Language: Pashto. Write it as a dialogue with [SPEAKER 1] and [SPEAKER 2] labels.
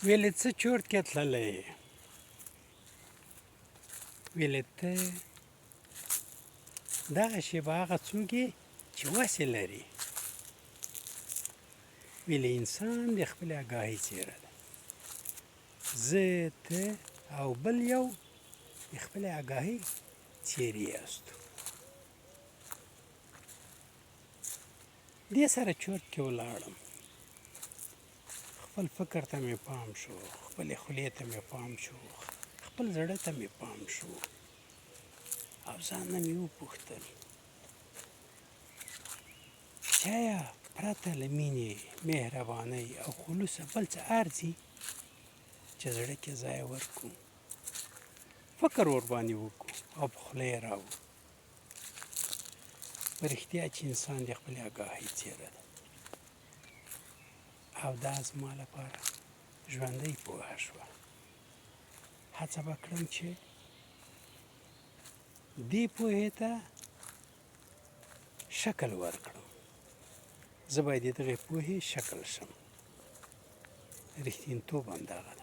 [SPEAKER 1] ویلې څه چورت کې تللی یې؟ ویلې ته دغه شېبه هغه څوک یې چې وس یې لري. ویلې انسان د خپلې اګاهۍ څېره ده. زه، ته او بل یو د خپلې اګاهۍ څېرې یاستو. دې سره چورت کې ولاړم. خپل فکر ته مې پام شو، خپلې خولې ته مې پام شو، خپل زړه ته مې پام شو او ځان نه مې وپوښتل چې ایا پرته له مینې، مهربانۍ او خلوصه بل څه ارزي چې زړه کې ځای ورکړو، فکر ورباندې وکړو او په خوله یې راوړو؟ په رښتیا چې انسان د خپلې اګاهۍ څېره ده. او دا زما لپاره ژوندۍ پوهه شوه. هڅه به کړم چې دې پوهې ته شکل ورکړم. زه باید د دغې پوهې شکل شم. رښتینتوب همدغه ده.